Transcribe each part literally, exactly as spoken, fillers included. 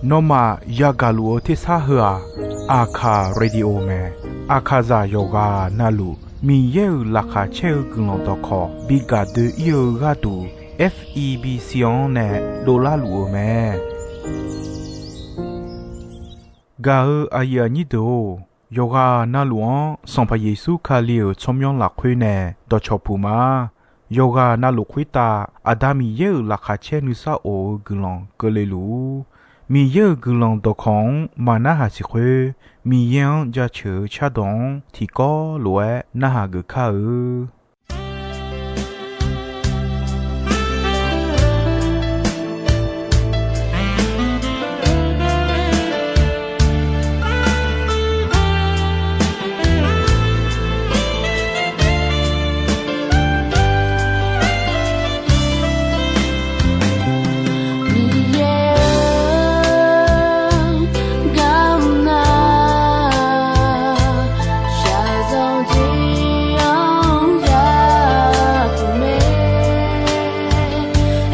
Nawmaf yagaq luf-eu tersar heu-aq, Aqkaq Radio mae. Aqkaqzaq yawqghaq navluf Miqyaer-euq laqkhaq caer-eu guiqlanq dawqkawq bi gaq doe-ir-eu gharduq, F E B C-anr nae dovlar luf-eu mae. Gaq-eu aqyuif aqnyir deuq-or, yawqghaq navluf-anr Sanqpaq Yeqsur Kali-euq tsawrmyanr lafkhoer nae dawqcawq puq ma. Yawqghaq navluf khoertav Aqda Miqyaer-euq laqkhaq caer nuisar of-eu guiqlanq keuvle luf-ur. Miqyaer-euq guiqlanq dawqkawq-anr maq narhaq siq khoer, Miqyaer-anr jaceuq-eu cardawq-anr tiqkawv lof-aer narhaq geuf kar-eu. Miqyaer-or, garmr nar, shaqzanq tiq-anr yapuq mae.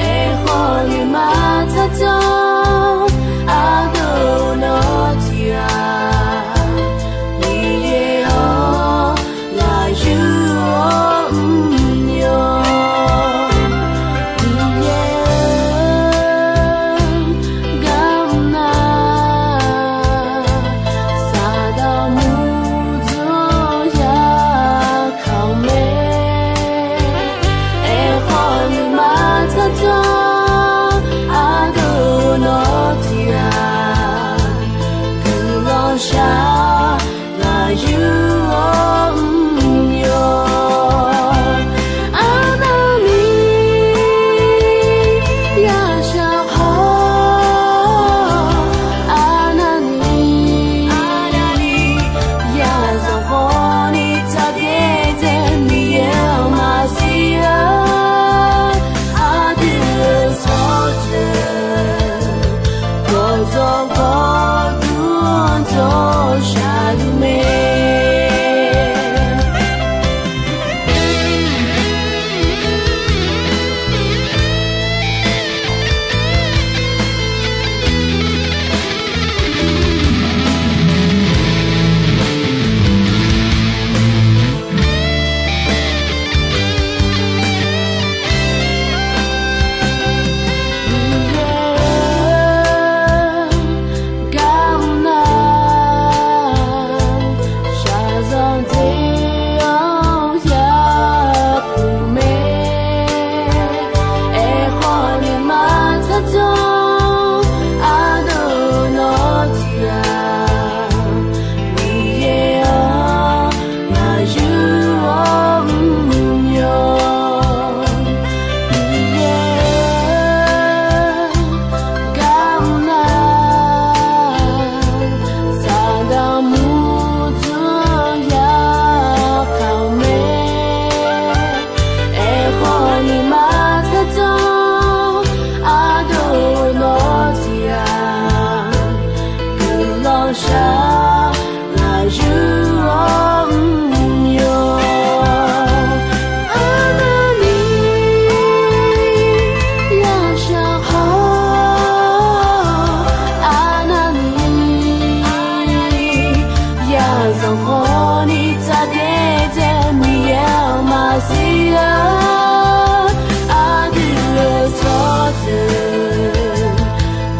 Aerkhawf nuima tsardzanr ardov nawr tiq-aq, Miqyaer-or, ngaq yur-awr mrnya. Miqyaer-or, garmr nar, Saqdaq murdzanr yakaq-eu mae. Aerkhawf nuima tsardzanr ardov nawr tiq-aq, guiqlanq shaq ngaq yur-awr mrnya. Arnavni yashaq khawf, arnavni yazanq khawfni tsaqbyaer dzae Miqyaer-anr maqsiq-a. Aqdui-euq tsawrjeuq gawqdzawq gawqdmr dawq shaqluf mae. Miqyaer-or, garmr nar, shaqzanq tiq-anr yapuq mae. Aerkhawf nuima tsardzanr ardov nawr tiq-aq, Miqyaer-or, ngaq yur-awr mrnya. Miqyaer-or, garmr nar, Saqdaq murdzanr yakaq-eu mae. Aerkhawf nuima tsardzanr ardov nawr tiq-aq, guiqlanq shaq ngaq yur-awr mrnya. Arnavni yashaq khawf, arnavni yazanq khawfni tsaqbyaer dzae Miqyaer-anr maqsiq-a. Aqdui-euq tsawrjeuq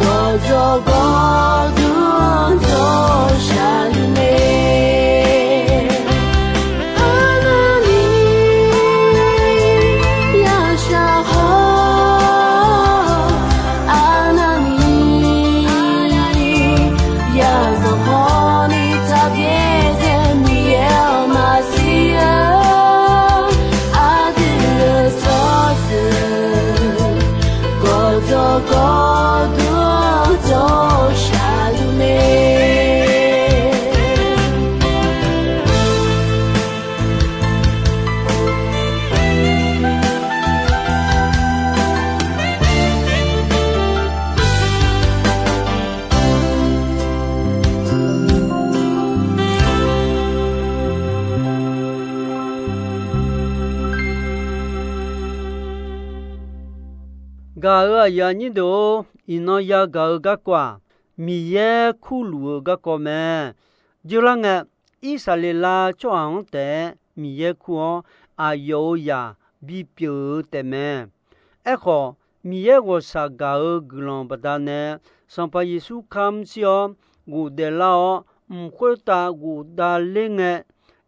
gawqdzawq gawqdmr dawq shaqluf mae. Arnavni yashaq khawf, arnavni yazanq khawfni tsaqbyaer dzae Miqyaer-anr maqsiq-a. Aqdui-euq tsawrjeuq gawqdzawq gawqdmr dawq shaqluf mae. Gaq-euq aqyuif aqnyir deuq-or, iqnan yagaq-eu garkawv-aq, Miqyaer kurluf-eu garkawv mae. Dzeurlar ngae, Irsaqleqlav tsawrhaq-anr taef-aer Miqyaer kur-awr, aqyawf-euq zaq bipyeuf-eu taefmae. Aerkhawf, Miqyaer ghawqshaq gaq-eu guiqlanq baqdanae, Sanqpaq Yeqsur kamr shir-awr ghofdaef lar-awr, mq khoertav ghofdav ler ngae,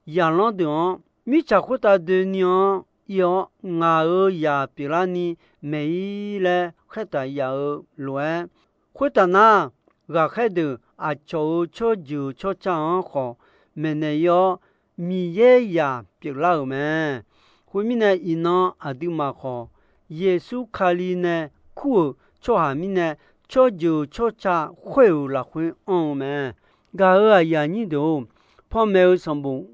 zaqlanr deuq-anr, mirtsaq khoertav doeni-anr ir-awr, ngaq-euq zaq pyeuflarni maeq-ir laer khaertaq yaf-eu lof-aer, khoertaf nar, ghaqkhaer deuq aqcawq-euq tsawrjeuq tsawrca-anr khawf maeqnaeq ir-awr, Miqyaer zaq pyeuflar-euq mae. Khoermirnae, iqnan aqduimaf khawf, Yeqsur Kali nae kur-euq tsawrhaq mirnae, tsawrjeuq tsawrca khoer-euq lafkhoer anr-eu mae. Gaq-euq aqyuif aqnyir deuq-or, Panmaeq-eu sanqbof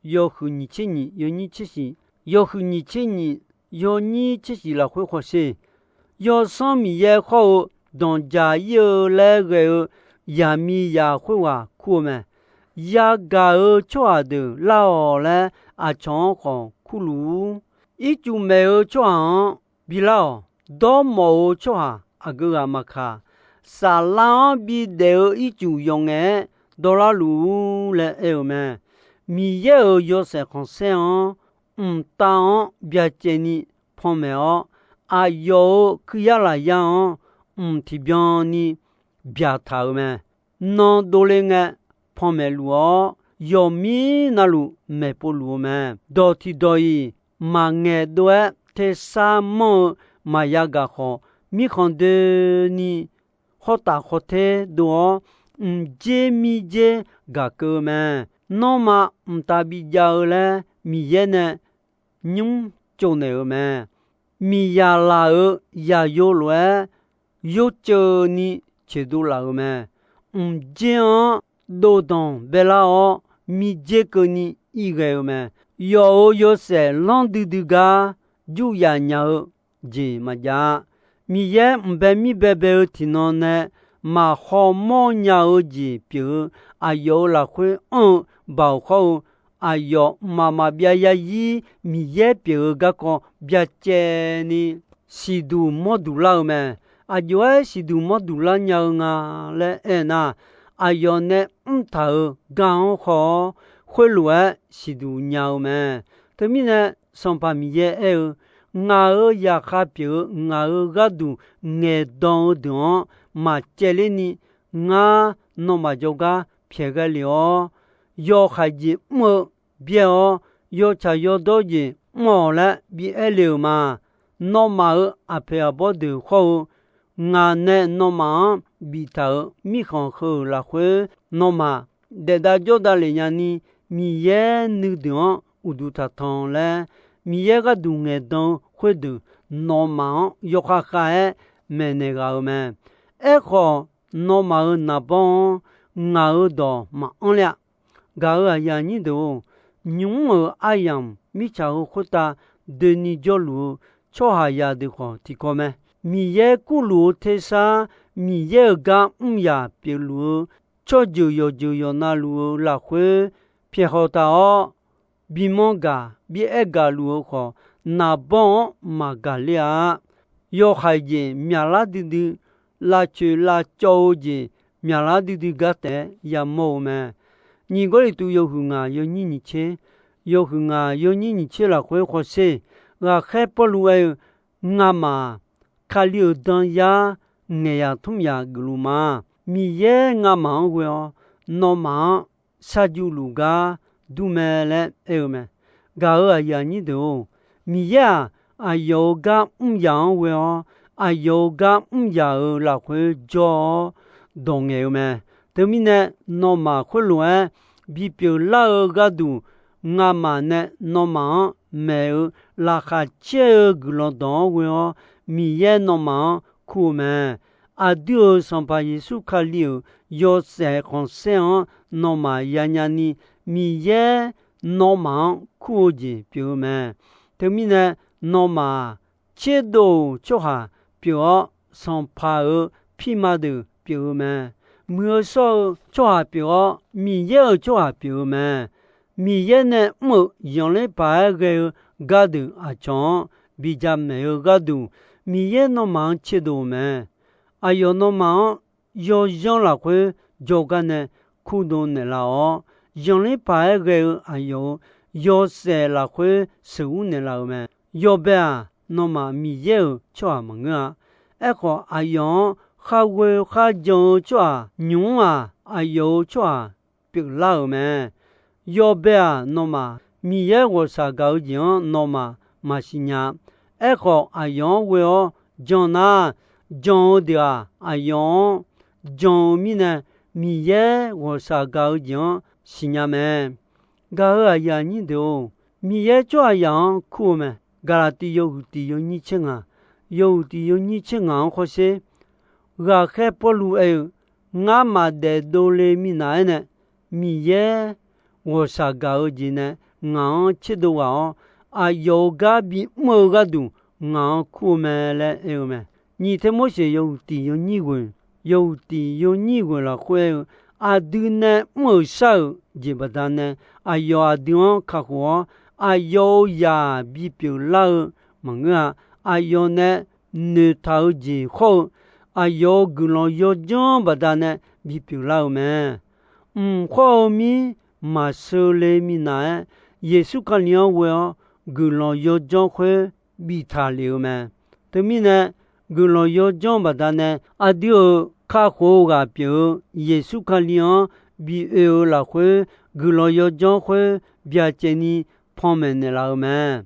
yawhuiq nyiq tser nyiq, yawnyir tser shiq, yawhuiq nyiq tser nyiq, yawnyir tser shiq lafkhoer khawsher, Yawsanr Miqyaer khawr-eu danqjaq ir-eu laer ghae-eu zaqmiqzaq khoerghaq kur-eu mae. Yagaq-euq tsawrhaq deuq lar-awq laer aqcawq-anr khawf kurluf-ur. Ircuf maeq-eu tsawrhaq-anr bilar-awq. Dawrmawf-eu tsawrhaq aqgeu ghaq maqkaq, saflar-anr bidaef-eu ircuf yawf ngaef-aer dawrlar luf-ur laer aer-eu mae. Miqyaer-euq yawshaef khanqsaer-anr mqtav-anr byacaevni panmaeq-awr, aqyawf-euq kuiryar lafyar-anr mq tiqbyan ni byaqtaq-euq mae. Nan dovle ngae, panmaeq luf-awr, yawqmir navluf maeqpov luf-eu mae. Dawq tiqdawq-iq maqngaeq dov-aer tersar manr-eu maqya gaq khawf, mirkhanq doeni khawr taf khawr ter dov-awr, mqdzer mirdzer gaq keuv-eu mae. Nanrma mqtav bijav-eu laer Miqyaer nae nymr tsovnaeq-euq mae. Miqzaq laf-euq zaqyo lof-aer yorceuv ni coeqdov laf-euq mae. Mqdzer-anr dovdanq baelar-awr, mirdzer keuvni irghae-eu mae. Yawf-euq yawshaef lanr duidui gar juryaf nya-eu jeq maqjav-a. Miqyaer mqbae mir baebae-eu tiqnan nae maqhaw mawrnya-eu jeq pyeuf-eu aqyawf-euq lafkhoer anr-eu baoq hawr-eu, aqyawf mqmaq maqbyav yarzir Miqyaer pyeuf-eu garkawv byacaevni siqduq mawrduq lar-eu mae. Aqjox-aer siqduq mawrduq lar nya-eu nga laer aernar, aqyawf nae mrtaq-euq gar-anr haw-awr, khoerlof-aer siqduq nya-eu mae. Teumirnae, Sanqpaq Miqyaer aer-eu, Ngaq-euq zaqkhav pyeuf-eu ngaq-euq gharduq ngaeqdan-eu deuq-anr maqcaevler ni, ngar nawmaf jawrgar pyaeq ghae lef-awr, yawhaiq jeq mr-eu byaer-awr, yawtsaq yawdawr jeq mr-awq laer bi aer le-euq ma. Nawmaf-euq aqpoeq aqbawr deuq hawr-eu, ngaq nae nawmaf-anr biftaq-euq mirkhanq heu-euq lafkhoer, nawmaf daef dav jawr dav lef nyani, Miqyaer nuideuq-anr uqduq taqtanq laer, Miqyaer gharduq ngaeqdan-eu khoerdeuq nawmaf-anr yawkhav khav-aer maeqnaeq ghaq-euq mae. Aerkhawf, nawmaf-euq naqbawr-anr ngaq-euq dawq maqanr ler-a. Gaq-euq aqyuif aqnyir deuq-or, nymq-mr-euq aryamq mirtsaq heu khoertav doeni jawrluf-eu tsawrhaqzaq deuq khawf tiqkawv mae. Miqyaer kurluf-eu tersar, Miqyaer-euq gar mr yaq pyeufluf-eu tsawrjeuq yawqjeuq yawqna luf-eu lafkhoer pyaeqhaw taq-awr, bimanr gaq bi aer gaq luf-eu khawf, naqbawr-anr maqgaq ler-a. Yawhaiq jeq myaqlar duidui, lavcoeq lavcawv-eu jeq myaqlar duidui gar taef-aer yamawr-eu mae. Nyiq Gawrliqtu yawhuiq ngaq yawnyir nyiq tser, yawhuiq ngaq yawnyir nyiq tser lafkhoer khawsher, ghaqkhaer Pawrluv aer-eu, Ngamaf-aq, Kali-euq danyar ngaeq yaq tmr yaq geufluf ma. Miqyaer ngamaf-anr ghoe-awr, nawmaf-anr shar juf luf gar dur mae laer aer-eu mae. Gaq-euq aqyuif aqnyir deuq-or, Miqyaer-aq, aqyawf-euq gar mr yaq-anr ghoe-awr, aqyawf-euq gar mr yaq-euq lafkhoer jawr-awr dawq ngaeq-eu mae. Teumirnae, nawmaf khoerlof-aer bipyeuf lar-eu gharduq, ngamaf nae nawmaf-anr maeq-eu laqkhaq caer-eu guiqlanq dawq-anr ghoe-awr, Miqyaer nawmaf-anr kur-eu mae. Aqdui-euq Sanqpaq Yeqsur Kali-euq yawshaef khanqsaer-anr nawmaf yanya ni, Miqyaer nawmaf-anr kur-eu jeq pyeuf-eu mae. Teumirnae, nawmaf-aq, tserdov-euq tsawrhaq pyeuf-awr, sanqpaq-euq pirma deuq pyeuf-eu mae. Muiq-eu shawr-eu tsawrhaq pyeuf-awr, Miqyaer-euq tsawrhaq pyeuf-eu mae. Miqyaer nae mr-euq zanqler paq-aer ghae-eu gardeuq aqcawq-anr bi jamaeq-eu gharduq, Miqyaer nawmaf-anr tserdov-eu mae. Aqyawf nawmaf-anr yawzanr lafkhoer jawrgar nae kurdov naeqlaf-awr, zanqler paq-aer ghae-eu aqyawf-euq yawshaef lafkhoer sheuqur naeqlaf-euq mae. Yawbae-aq, nawmaf Miqyaer-euq tsawrhaq maqngeur-a. Aerkhawf, aqyawf-anr kharghoe kharjan-eu tsawrhaq nymq-mr-aq, aqyawf-euq tsawrhaq pyeuflar-euq mae. Yawbae-aq, nawmaf Miqyaer ghawqshaq gaq-eu jeq-anr nawmaf maqsiq nya-a. Aerkhawf, aqyawf-anr ghoe-awr jan nar, jan-eu deuq-aq, aqyawf-anr jan-eu mirnae, Miqyaer ghawqshaq gaq-eu jeq-anr siqnya mae. Gaq-euq aqyuif aqnyir deuq-or, Miqyaer tsawrhaqzaq-anr kur-eu mae. Gaqlaqtiv yawhuiq tiq yawnyir tser ngaq, yawhuiq tiq yawnyir tser ngaq-anr khawf sher. Ghaqkhaer Pawrluv aer-eu, Ngar maqdaef dovle minav-aer nae Miqyaer ghawqshaq gaq-eu jeq nae ngaq-anr tserdov ghaq-awr, aqyawf-euq gar bimr-eu gharduq ngaq-anr kur-eu mae laer aer-eu mae. Nyiq Termorseq yawhuiq tiq yawnyir ghoeq, yawhuiq tiq yawnyir ghoeq lafkhoer aer-eu, aqdui nae mr-euq shar-euq jeq baqdanae aqyawf aqdui-anr kakhof-awr, aqyawf-euq zaq bipyeuf lar-eu maqngeur-a. Aqyawf nae noeqtaq-eu jeq khawr-eu, aqyawf-euq guiqlanq yawdzanr baqdanae bipyeuf lar-eu mae. Mq khawr-eu mir maqsheu le minav-aer, Yeqsur Kali-anr ghoe-awr guiqlanq yawdzanr khoer biftaq lef-eu mae. Teumirnae, guiqlanq yawdzanr baqdanae aqdui-euq kakhof-eu ghaq pyeuf-eu Yeqsur Kali-anr bi oe-eu lafkhoer, guiqlanq yawdzanr khoer byacaevni panmaeq naeqlaf-eu mae.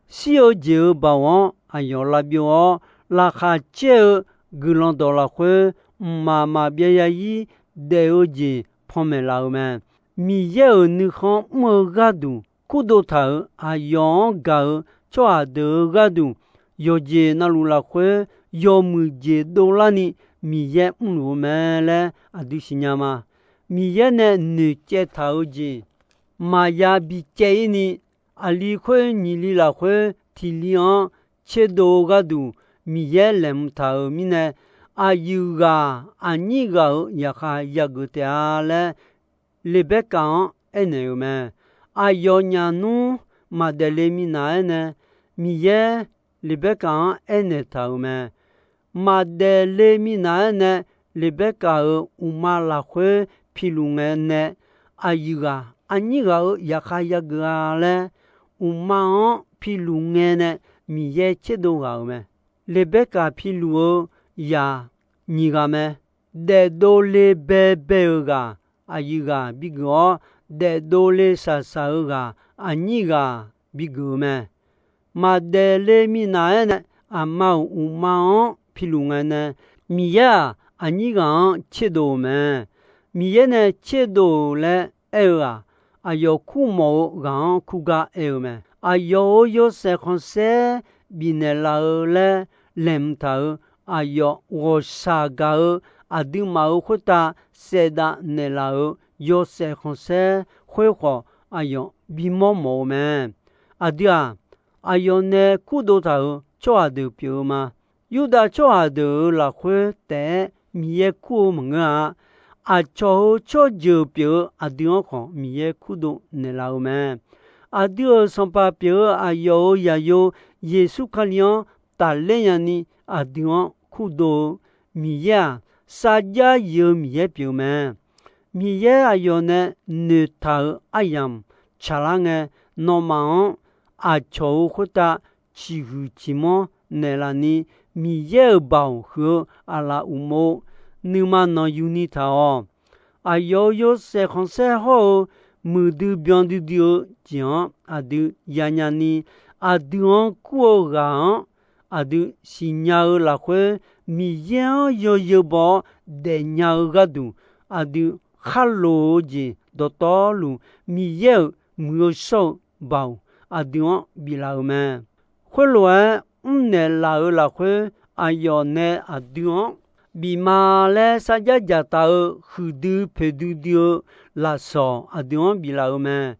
Shir-eu jeq-euq baoq-anr aqyawf lavbyov-awr, laqkhaq caer-eu guiqlanq dawq lafkhoer mqmaq maqbyav zarzir daef-eu jeq panmaeq laf-eu mae. Miqyaer-euq nuikhanr mr-eu gharduq kurdov taq-euq aqyawf-anr gaq-eu tsawrhaq deuq-euq gharduq, yawqjeq navluf lafkhoer yawmuiq jeq dovlarni Miqyaer mrluf-eu mae laer aqdui siqnya ma. Miqyaer nae noeqcaev taq-eu jeq maqya bicaev-ir ni, aqli khoer nyiq li lafkhoer tiq li-anr tserdov-eu gharduq Miqyaer laeqhmq taq-euq mirnae, aqyuif ghaq aqnyir ghaq-euq yaqkhav yageuf taef-a laer Leqbaerkaf-anr aernaeq-euq mae. Aqyawfnyaf nmr maqdaef le minav-aer nae Miqyaer Leqbaerkaf-anr aernaeq taq-euq mae. Maqdaef le minav-aer nae Leqbaerkaf-euq uqma lafkhoer piluf ngae nae, aqyuif ghaq aqnyir ghaq-euq yaqkhav yageuf-a laer, uqma-anr piluf ngae nae Miqyaer tserdov ghaq-euq mae. Leqbaerkaf piluf-eu zaq nyiq ghaq mae. Daefdov le baebae-euq ghaq aqyuif ghaq bigeuf-awr, daefdov le shaqshaq-eu ghaq aqnyir ghaq bigeuf-eu mae. Maqdaef le minav-aer nae aqma-euq uqma-anr piluf ngae nae, Miqyaer-aq aqnyir ghaq-anr tserdov-euq mae. Miqyaer nae tserdov-euq laer aer-eu-aq, aqyawf kurmawf-eu ghaq-anr kurgar aer-eu mae. Aqyawf-euq yawshaef khanqsaer bifnaeq laf-eu laer laeqhmq taq-euq, aqyawf ghawqshaq gaq-eu aqduimaf-euq khoertav saevdav naeqlaf-euq yawshaef khanqsaer khoerkhawf, aqyawf bimawr mawf-eu mae. Aqdui-aq, aqyawf nae kurdov taq-euq tsawrhaq deuq pyeuf-eu ma. Yurdav tsawrhaq deuq-euq lafkhoer taef-aer Miqyaer kur-eu maqngeur-a. Aqcawq-euq tsawrjeuq pyeuf-eu aqdui-anr khawf Miqyaer kurdov naeqlaf-eu mae. Aqdui-euq Sanqpaq pyeuf-eu aqyawf-euq Zaqyo Yeqsur Kali-anr tafler nyani aqdui-anr kurdov-eu Miqyaer-aq, sarjax yif-eu Miqyaer pyeuf-eu mae. Miqyaer aqyawf nae noeqtaq-euq aryamq tsaqlar ngae, nawmaf-anr aqcawq-euq khoertav ciqhuiq ciqmanr naeqlaf ni, Miqyaer-euq baoq huiq-eu aqlaf uqmov nuima nanqyuni taq-awq. Aqyawf-euq yawshaef khanqsaer hawr-eu muiqdui byan duidui-eu jeq-anr aqdui yanya ni, aqdui-anr kur-eu ghaq-anr aqdui siqnya-eu lafkhoer, Miqyaer-anr yawzeu baw-awr daefnya-eu gharduq, aqdui khar loq-eu jeq dawqtawvluf, Miqyaer-euq muiq-eu shawr-eu baoq aqdui-anr biflaf-euq mae. Khoerlof-aer mrnaeq laf-euq lafkhoer, aqyawf nae aqdui-anr bif ma laer sarjax dzaqtaf-eu huiqdui poeqdui dui-eu lafsawq aqdui-anr biflaf-euq mae.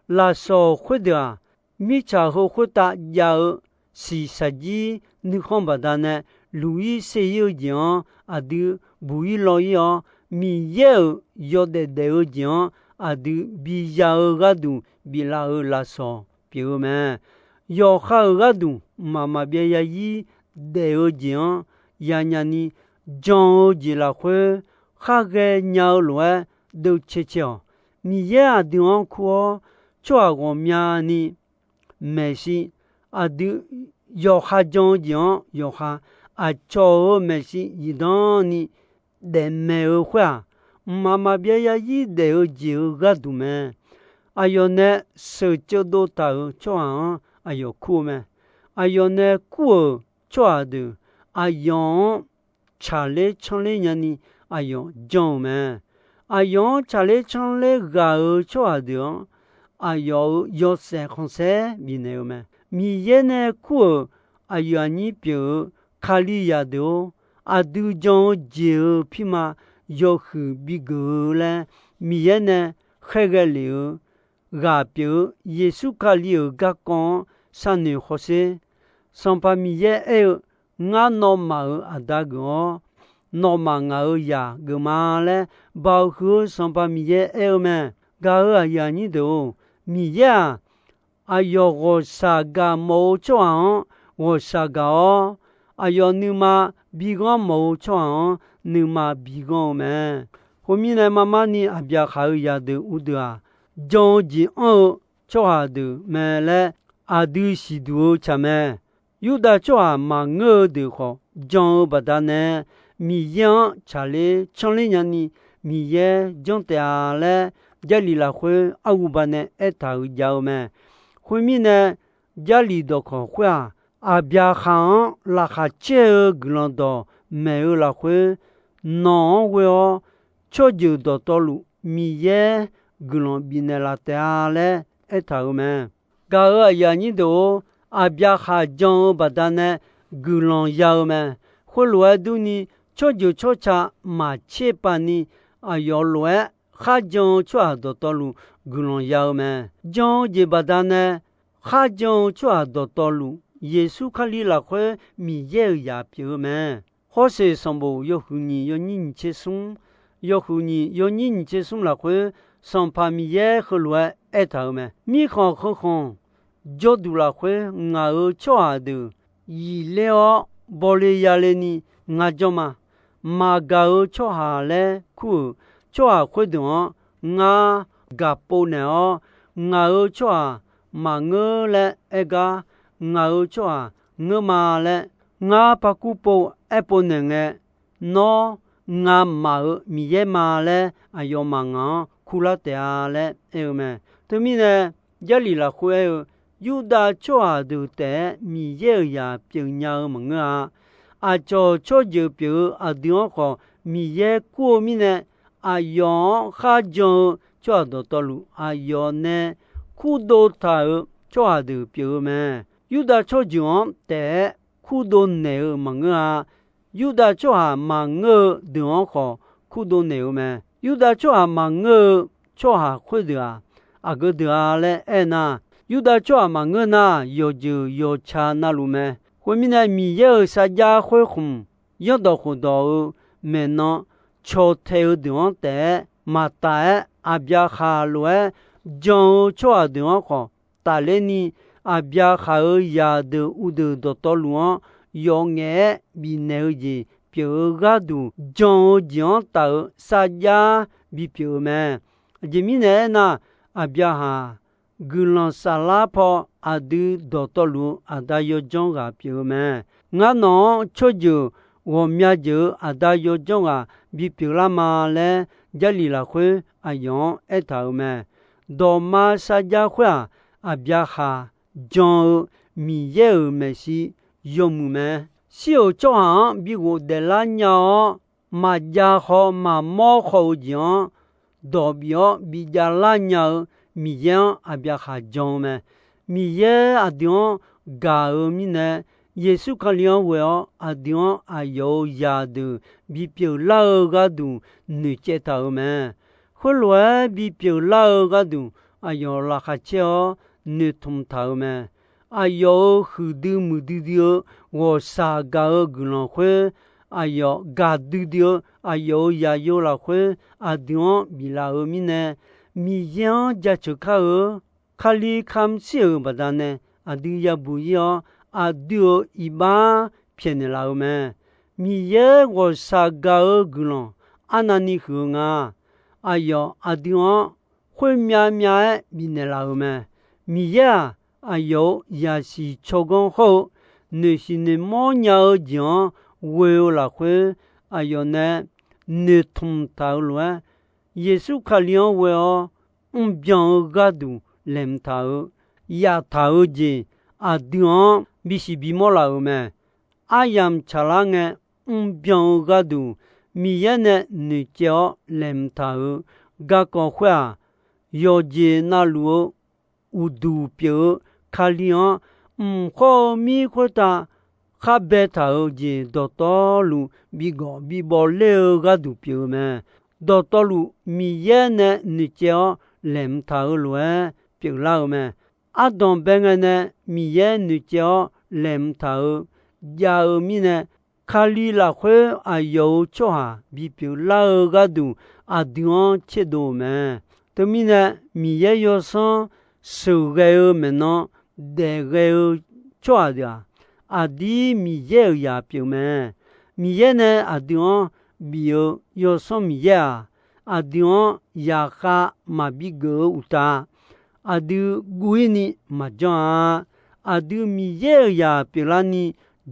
Lafsawq khoerdeuq-aq, mirtsaq heu khoertav jav-eu shiqshaq jir nuikhanr baqdanae luq-ir ser-ir-eu jeq-anr aqdui buq-ir law-ir-awr, Miqyaer-euq yawdaef daef-eu jeq-anr aqdui biya-eu gharduq biflaf-euq lafsawq pyeuf-eu mae. Yawqha-euq gharduq mqmaq maqbyav zarzir daef-eu jeq-anr yanya ni, jan-eu jeq lafkhoer khar ghaenya-eu lof-aer deuvcae cae-awq. Miqyaer aqdui-anr kur-awr, tsawrhaq ghawqmyani maeqshi, aqdui yawqha jan-eu jeq-anr yawqha, aqcawq-euq maeqshi zifdan ni daefmaeq-eu khoer-aq, mqmaq maqbyav yarzir daef-eu jeq-euq gharduq mae. Aqyawf nae sheuqceuv dov taq-euq tsawrhaq-anr aqyawf kur-eu mae. Aqyawf nae kur-euq tsawrhaq deuq aqyawf-anr tsaqler canrler nyani aqyawf jan-euq mae. Aqyawf-anr tsaqler canrler ghaq-euq tsawrhaq deuq-anr, aqyawf-euq yawshaef khanqsaer bifnaeq-eu mae. Miqyaer nae kur-euq aqyuif aqnyir pyeuf-eu Kalizaq deuq-or, aqdui jan-eu jeq-euq pirma yawhuiq bigeuf-eu laer Miqyaer nae khaerghae lef-eu ghaq pyeuf-eu Yeqsur Kali-euq garkawv-anr sharnoeq hawsher. Sanqpaq Miqyaer aer-eu, Ngar nawmaf-euq Aqda geuf-awr, nawmaf ngaq-euq zaq geuf ma laer Baoq huiq-eu Sanqpaq Miqyaer aer-eu mae. Gaq-euq aqyuif aqnyir deuq-or, Miqyaer-aq, aqyawf ghawqshaq gaq mawf-eu tsawrhaq-anr ghawqshaq gaq-awr, aqyawf nuima bighanr mawf-eu tsawrhaq-anr nuima bighanr-eu mae. Khoermirnae, marmarni Aqbyaqhaq-euq zaqdeuq uqdeuq-aq, jan-eu jeq anr-eu tsawrhaq deuq mae laer aqdui siqduq-eu tsaq mae. Yurdav tsawrhaq maqngeur-eu deuq khawf jan-eu baqdanae, Miqyaer-anr tsaqler canrler nyani Miqyaer janr taef-a laer, Jarlif lafkhoer arhuba nae aertaq-euq jav-eu mae. Khoermirnae, Jarlif dawqkawq khoer-aq, Aqbyaqhaq-anr laqkhaq caer-eu guiqlanq dawq maeq-eu lafkhoer, nawq-anr ghoe-awr tsawrjeuq dawqtawvluf Miqyaer guiqlanq bifnaeq laf taef-a laer aertaq-euq mae. Gaq-euq aqyuif aqnyir deuq-or, Aqbyaqhaq jan-eu baqdanae guiqlanq ya-eu mae. Khoerlof-aer durni, tsawrjeuq tsawrca maqtser pav ni aqyawf lof-aer kharjan-eu tsawrhaq dawqtawvluf guiqlanq ya-eu mae. Jan-eu jeq baqdanae kharjan-eu tsawrhaq dawqtawvluf, Yeqsur Kali lafkhoer Miqyaer-euq zaq pyeuf-eu mae. Hawrseq sanqbof yawhuiq nyiq yawnyir nyiq tser smr, yawhuiq nyiq yawnyir nyiq tser smr lafkhoer, Sanqpaq Miqyaer heulof-aer aertaq-euq mae. Mirkhanq heukhanq jawrduq lafkhoer ngaq-euq tsawrhaq deuq yifler-awr bawle yale ni ngar janr ma. Maqgaq-euq tsawrhaq laer kur-euq tsawrhaq khoerdeuq-anr ngar gaqpov naeq-awr, ngaq-euq tsawrhaq maqngeur laer aer gar, ngaq-euq tsawrhaq ngeur ma laer ngar parkur pov aerpov naeq ngae, nawr ngamaf-euq Miqyaer ma laer aqyawfmaf ngaq-anr kurlar taef-a laer aer-eu mae. Teumirnae, Jarlif lafkhoer aer-eu, Yurdav tsawrhaq deuq taef-aer Miqyaer-euq zaq pyeufnya-eu maqngeur-a. Aqcawq tsawrjeuq pyeuf-eu aqdui-anr khawf Miqyaer kur-eu mirnae, aqyawf-anr kharjan-eu tsawrhaq dawqtawvluf aqyawf nae kurdov taq-euq tsawrhaq deuq pyeuf-eu mae. Yurdav tsawrjeuq-anr taef-aer kurdov naeq-eu maqngeur-a. Yurdav tsawrhaq maqngeur-eu deuq-anr khawf kurdov naeq-eu mae. Yurdav tsawrhaq maqngeur-eu tsawrhaq khoerdeuq-aq, aqgeu deuq-a laer aernar, Yurdav tsawrhaq maqngeur nar, yawqjeuq yawqca navluf mae. Khoermirnae, Miqyaer-euq sarjax khoerkhmq, zanrdawq khofdawq-eu maeqnan caw tae-eu deuq-anr taef-aer maqtaf-aer, Aqbyaqhaq lof-aer jan-eu tsawrhaq deuq-anr khawf tafler ni, Aqbyaqhaq-euq zaqdeuq uqdeuq dawqtawvluf-anr yawf ngaef-aer bifnaeq-eu jeq pyeuf-eu gharduq, jan-eu jeq-anr taf-eu sarjax bipyeuf-eu mae. Aqjeq mirnae aernar, Aqbyaqhaq guiqlanq saflar paw aqdui dawqtawvluf-eu Aqda yawdzanr ghaq pyeuf-eu mae. Ngar nawq-anr tsawrjeuq ghawqmya jeuq-eu Aqda yawdzanr ghaq bipyeuf lar ma laer, Jarlif lafkhoer aqyawf-anr aertaq-euq mae. Dawqma sarjax khoer-aq, Aqbyaqhaq jan-eu Miqyaer-euq maeqshi yawmuiq mae. Shir-euq tsawrhaq-anr bi ghofdaef lar nya-awr, maqjav khaw maqmawr khaw-eu jeq-anr dawq bif-awr bijav lar nya-eu Miqyaer-anr Aqbyaqhaq jan-eu mae. Miqyaer aqdui-anr gaq-eu mirnae, Yeqsur Kali-anr ghoe-awr aqdui-anr aqyawf-euq zaqdeuq bipyeuf lar-eu gharduq noeqcaev taq-euq mae. Khoerlof-aer bipyeuf lar-eu gharduq aqyawf laqkhaq caer-awr noeqtmq taq-euq mae. Aqyawf-euq huiqdui muiqdui dui-eu ghawqshaq gaq-eu guiqlanq khoer, aqyawf gaqdui dui-eu aqyawf-euq zaqyo lafkhoer aqdui-anr biflaf-eu mirnae, Miqyaer-anr jaceuq kar-eu Kali kamq shir-euq baqdanae aqdui yabuq ir-awr, aqdui-euq iqbax pyaeqnaeq laf-eu mae. Miqyaer ghawqshaq gaq-eu guiqlanq arnavni huiq-eu nga. Aqyawf aqdui-anr khoermyav myav-aer bifnaeq laf-euq mae. Miqyaer-aq, aqyawf-euq zaqsiq tsawrganr hawr-eu noeqsiq noeqmawr nya-eu jeq-anr ghoe-eu lafkhoer, aqyawf nae noeqtmq taq-euq lof-aer, Yeqsur Kali-anr ghoe-awr mrbyan-eu gharduq laeqhmq taq-euq, yaftaq-eu jeq aqdui-anr bisiq bimawr laf-euq mae. Aryamq tsaqlar ngae mrbyan-eu gharduq Miqyaer nae noeqcaev-awr laeqhmq taq-euq garkawv khoer-aq, yawqjeq navluf-eu uqduq pyeuf-eu Kali-anr mq khawr-eu mir khoertav khar baetaq-euq jeq dawqtawvluf bigawq bibawv ler-eu gharduq pyeuf-eu mae. Dawqtawvluf Miqyaer nae noeqcaev-awr laeqhmq taq-euq lof-aer pyeuflar-eu mae. Ardanqbae ngae nae Miqyaer noeqcaev-awr laeqhmq taq-euq jav-eu mirnae, Kali lafkhoer aqyawf-euq tsawrhaq bipyeuf lar-eu gharduq aqdui-anr tserdov-euq mae. Teumirnae, Miqyaer yawsanr sheuqghae-eu maeqnan daefghae-eu tsawrhaq deuq-aq, aqdir Miqyaer-euq zaq pyeuf mae. Miqyaer nae aqdui-anr bif-eu Yawsanr Miqyaer-aq, aqdui-anr zaqkhav maqbi geuf-eu uqtaf, aqdui guv-ir ni maqjanr-a. Aqdui Miqyaer-euq zaq pyeuflarni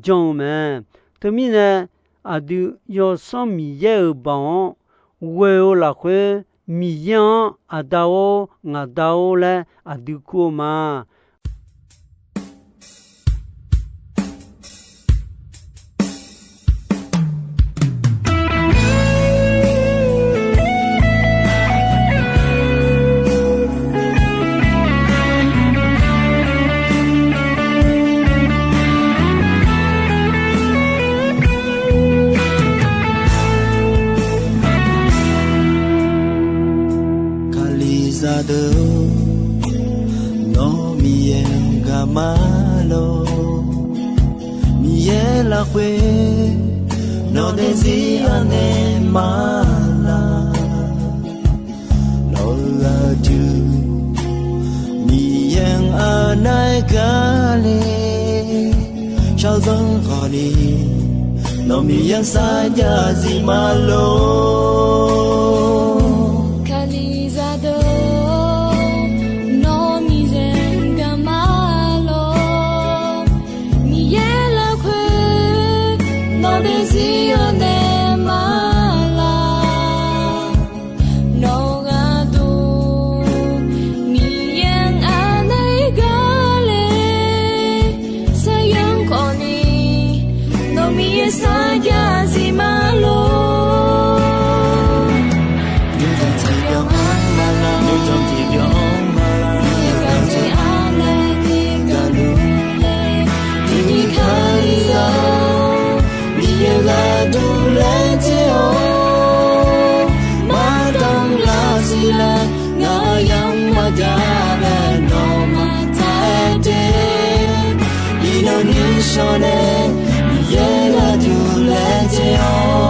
jan-eu mae. Teumirnae, aqdui Yawsanr Miqyaer-euq baoq-anr ghoe-eu lafkhoer, Miqyaer-anr Aqda-or, ngaqda-or laer aqdui kur-eu ma. Kalizaq deuq-or, nawr Miqyaer-anr gaq ma lor. Miqyaer lafkhoer nawq daefzir anaeq ma laq. Nawq-euq aqdui Miqyaer-anr anaeq gaq le. Shaqzanr khawfni nawq Miqyaer-anr sarjax zif ma lor. Kalizaq deuq-or, nawr Miqyaer-anr gaq ma lor. Miqyaer lafkhoer nawq daefzir anaeq ma laq. Nawq-euq aqdui Miqyaer-anr anaeq gaq le. Shaqzanr khawfni nawq Miqyaer sarjax zif ma lor. Yawqjeq tiqbyan-anr ma laq, yawqjeq tiqbyan-anr ma laq, Miqyaer gaq jeq anaeq-ni gaqluf le. Tiqnyir Kalizaq-or, Miqyaer gharduq laejae-awr, maqdanr lar siq laer, ngaq-euq yamq maqjav laer nawmaf taq-aer de. Iqnan nishawr nae Miqyaer gharduq laejae-awr.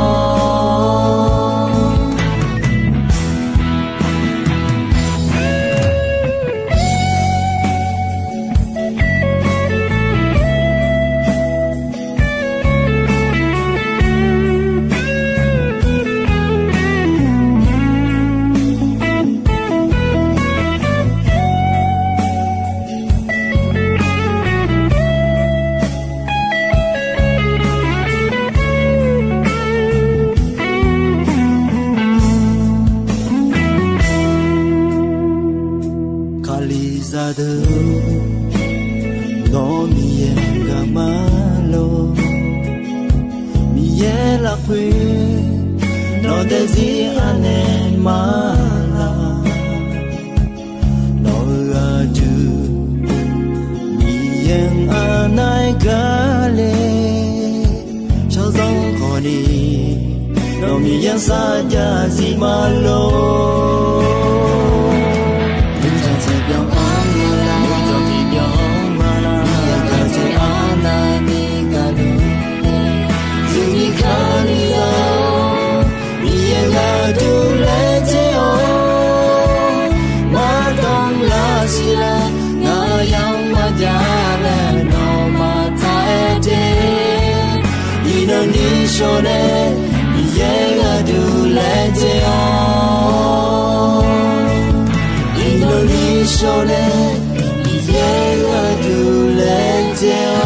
Kalizaq deuq, nawr Miqyaer-anr gaq ma lor. Miqyaer lafkhoer nawq daefzir anaeq ma laq. Nawq-euq aqdui Miqyaer-anr anaeq gaq le. Shaqzanr khawfni nawq Miqyaer-anr sarjax zif ma lor. Yawqjeq tiqbyan-anr ma laq, yawqjeq tiqbyan-anr ma laq, Miqyaer gaq jeq anaeq-ni gaqluf le. Tiqnyir Kalizaq-or, Miqyaer gharduq laejae-awr, maqdanr lar siq laer, ngaq-euq yamq maqjav laer nawmaf taq-aer de. Iqnan nishawr laer dzae-awr, iqnan ni shawr nae Miqyaer gharduq laer dzae-awr.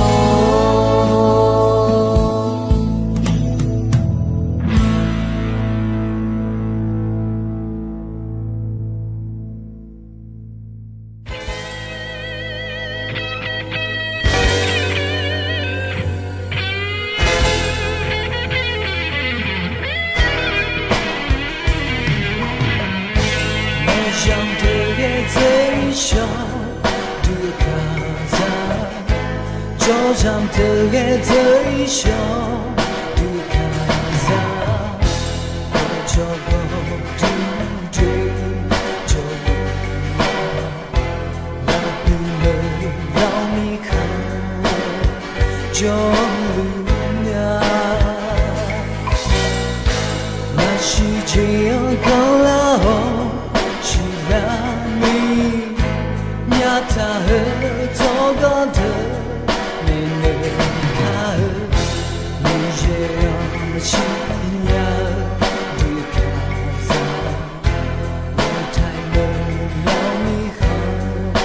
Maqzanq teughaq dzerzaq dui kaqzaq, jawrzanq teughaq dzerzaq dui kaqzaq, jawrgawr duidui jawrluf nar, lafpuq lawq lawq mirkhanq jawrluf nar, maqsiq jeq-anr ganrlar-awr siqlar ni, nyataq-eu tsawrganr deuq maeqnaeq kar-eu, Miqyaer-anr siqnya-eu dui kaqzaq, lawqtaiq lawq lawq mirkhanq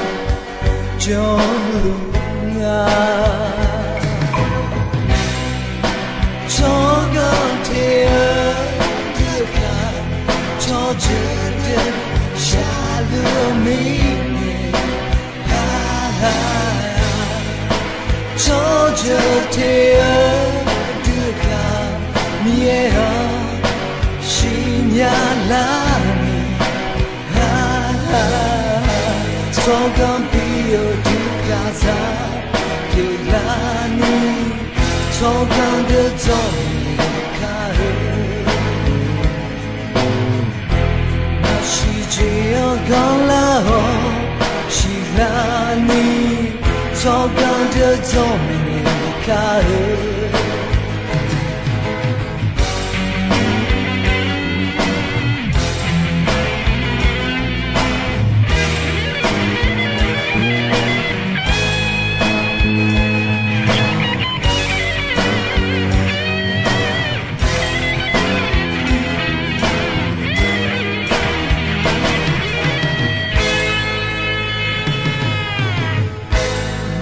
jawrluf nar, tsawrganr te-eu dui kaq, tsawrjeuq deuq shaqluf-eu mirnae, tsawrjeuq te-eu dui kaq, Miqyaer-anr siqnya lar ni, tsawrganr bi-eu dui kaqzaq pyeuflar ni, tsawrganr deuq dzawrnaeq kar-eu, maqsiq jeq-anr ganrlar-awr siqlar ni, tsawrganr deuq dzawrnaeq kar-eu.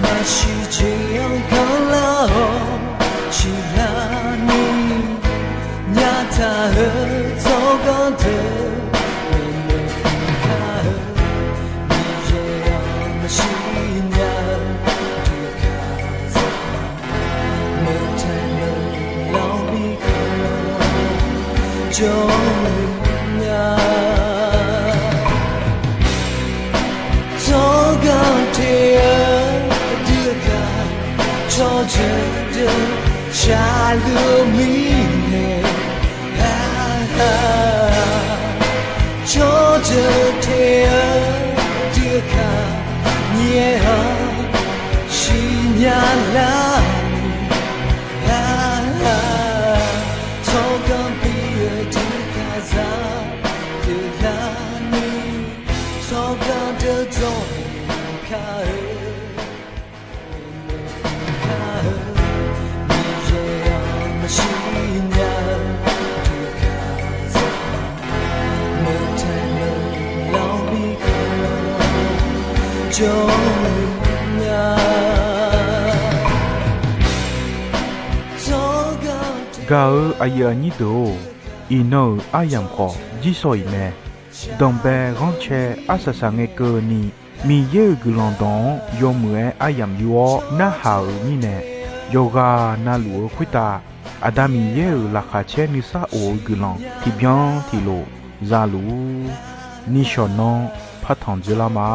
Maqsiq jeq-anr ganrlar-awr siqlar ni, nyataq-eu tsawrganr deuq maeqnaeq kar-eu, Miqyaer-anr maqsiq nya-eu dui kaqzaq, meuq taeq meuq lawq mirkhanq jawrluf nar, tsawrganr te-eu dui kaq, tsawrjeuq deuq shaqluf-eu mirnae, tsawrjeuq te-eu dui kaq, Miqyaer-anr siqnya lar ni, tsawrganr bi-eu dui kaqzaq pyeuflar ni, tsawrganr deuq dzawrnaeq kar-eu, Miqyaer-anr maqsiq nya-eu dui kaqzaq, meuq taeq meuq lawq mirkhanq jawrluf nar, tsawrganr te- Gaq-eu aqyuif aqnyir deuq-or, iqnan-euq aryamq khawf jirsawq iq mae. Danqbae ghanrcae arsaq saq ngae keuvni, Miqyaer-euq guiqlanq dawq-anr yawmuiq-aer aryamq yur-awr narhaq-euq mirnae, yawqghaq navluf-eu khoertav Aqda Miqyaer-euq laqkhaq caer nuisar of-eu guiqlanq tiqbyan tiqlof za luf-ur. Nishawq nanr partanq dzoerlar ma.